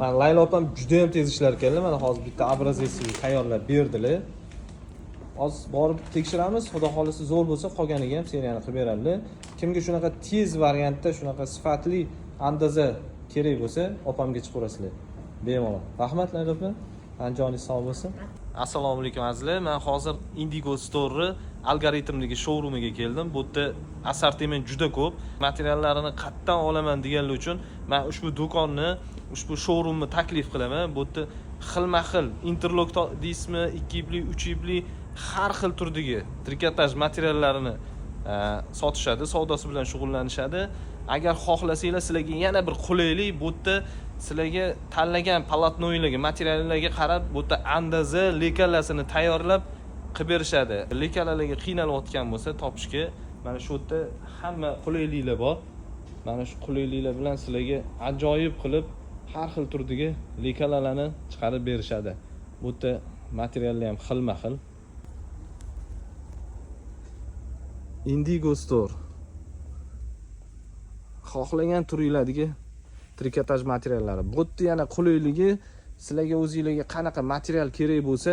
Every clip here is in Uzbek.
Mana Laylo opam juda ham tez ishlar ekanlar. Mana hozir bitta образец tayyorlab berdilar. Hozir borib tekshiramiz. Xudo xolisa zo'r bo'lsa, qolganiga ham seriyani qilib beradilar. Kimga shunaqa tez variantda shunaqa sifatli andaza kerak bo'lsa, opamga chiqaverasizlar. Bemalol. Rahmat, Laylo opa. Anjoningiz sog' bo'lsin. Assalomu alaykum, azizlar. Men hozir Indigo Store'ni algoritmdagi showroomiga keldim. Bu yerda assortiment juda ko'p. Materiallarini qayerdan olaman deganlar uchun men ushbu do'konni, ushbu showroomni taklif qilaman. Bu yerda xilma-xil interlok deysizmi, 2 ipli, 3 ipli har xil turdagi trikotaj materiallarini sotishadi, savdosi bilan shug'ullanishadi. Agar xohlasanglar, sizlarga yana bir qulaylik, bu yerda sizlarga tanlagan polotnoylarga, materiallarga qarab bu yerda andaza lekalasini tayyorlab qilib berishadi. Lekalalarga qiynalayotgan bo'lsa topishga, mana shu yerda hamma qulayliklar bor. Mana shu qulayliklar bilan sizlarga ajoyib qilib har xil turdagi lekalalarni chiqarib berishadi. Bu yerda materiallar ham xilma-xil. Indigo Store. Xohlagan turinglardagi trikotaj materiallari. Bu yerda yana qulayligi, sizlarga o'zinglarga qanaqa material kerak bo'lsa,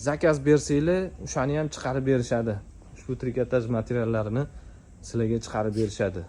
zakaz bersanglar, o'shani ham chiqarib berishadi. Ushbu trikotaj materiallarini sizlarga chiqarib berishadi.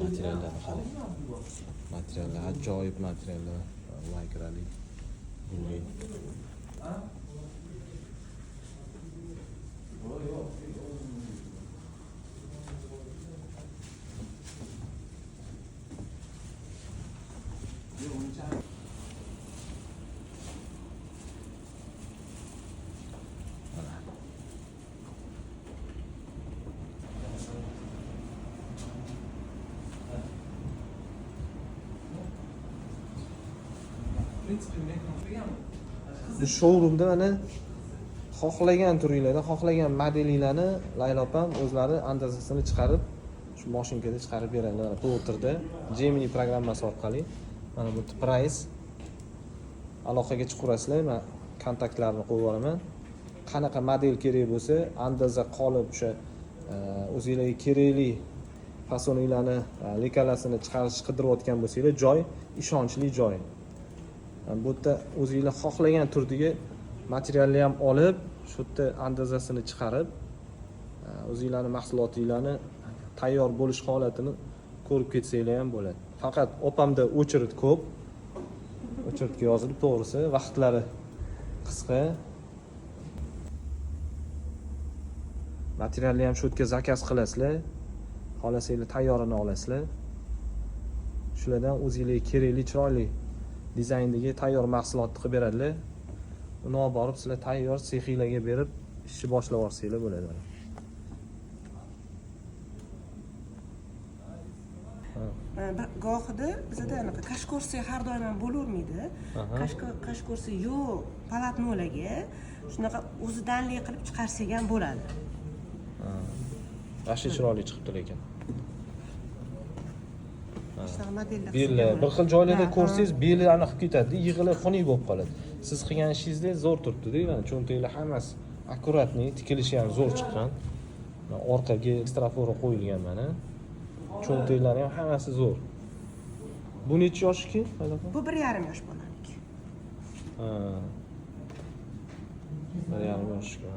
Materiallarni qarang. Materiallar ajoyib materiallar, lycrali, gulli. Bu showroomda mana xohlagan turinglarda, xohlagan modelinglarni Laylo opam o'zlari andazasini chiqarib, shu mashinkada chiqarib beradilar. Mana ploterda Gemini programmasi orqali. Mana bu price aloqaga chiqaverasizlar, men kontaktlarni qo'yib yuboraman. Qanaqa model kerak bo'lsa, andaza qolib o'sha o'zinglarga kerakli fasoninglarni, lekalasini chiqarish qidirayotgan bo'lsanglar, joy ishonchli joy. Bu yerda o'zinglar xohlagan turdagi materialni ham olib, shu yerda andazasini chiqarib, o'zinglarni mahsulotinglarni tayyor bo'lish holatini ko'rib ketsanglar ham bo'ladi. Faqat opamda o'chirit ko'p. O'chiritga yozilib, to'g'risi, vaqtlari qisqa. Materialni ham shu yerga zakaz qilasizlar. Xohlasanglar tayyorini olasizlar. Shulardan o'zinglarga kerakli chiroyli dizayndagi tayyor mahsulotni qilib beradilar. Uni olib borib sizlar tayyor sexinglarga berib ishni boshlab yuborsanglar bo'ladi. Bir gohida bizada anaqa kashkorsi har doim ham bo'lavermaydi. Kashkorsi yo'q polotnolarga shunaqa o'zidanli qilib chiqarsak ham bo'ladi. Yaxshi chiroyli chiqibdi lekin. Shunaqa modellar Beli qilsak bir xil joylarda bo'ladi. ko'rsangiz, beli anaqa qilib ketadi, yig'ilib xunuk bo'lib qoladi. Siz qilgan ishingizda zo'r turibdi-da, mana cho'ntaklar hammasi akkuratniy, tikilishi ham zo'r chiqqan. Mana orqaga ekstrafora qo'yilgan mana. Cho'ntaklari ham hammasi zo'r. Bu necha yoshki? Bu 1,5 yosh bolaniki. Ha. 1,5 yoshki.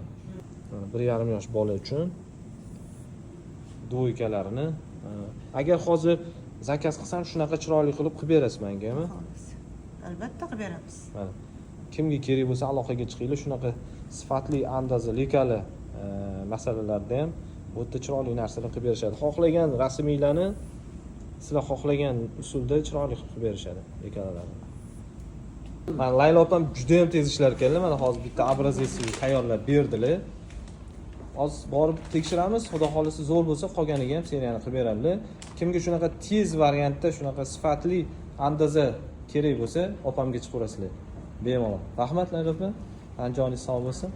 Mana 1,5 yosh bola uchun dvoykalarini, agar hozir zakaz qilsam, shunaqa chiroyli qilib qilib berasiz mengami? Xolos. Albatta qilib beramiz. Mana kimga kerak bo'lsa aloqaga chiqinglar, shunaqa sifatli andaza lekali masalalarda ham bu yerda chiroyli narsalar qilib berishadi. Xohlagan rasmiylarni sizlar xohlagan usulda chiroyli qilib berishadi lekalalarni. Mana Laylo opam juda ham tez ishlar ekanlar. Mana hozir bitta образец tayyorlab berdilar. Hozir borib tekshiramiz. Xudo xolisa zo'r bo'lsa, qolganiga ham seriyani qilib beradilar. Kimga shunaqa tez variantda shunaqa sifatli andaza kerak bo'lsa, opamga chiqaverasizlar. Bemalol. Rahmat, Laylo opa. Joningiz sog' bo'lsin.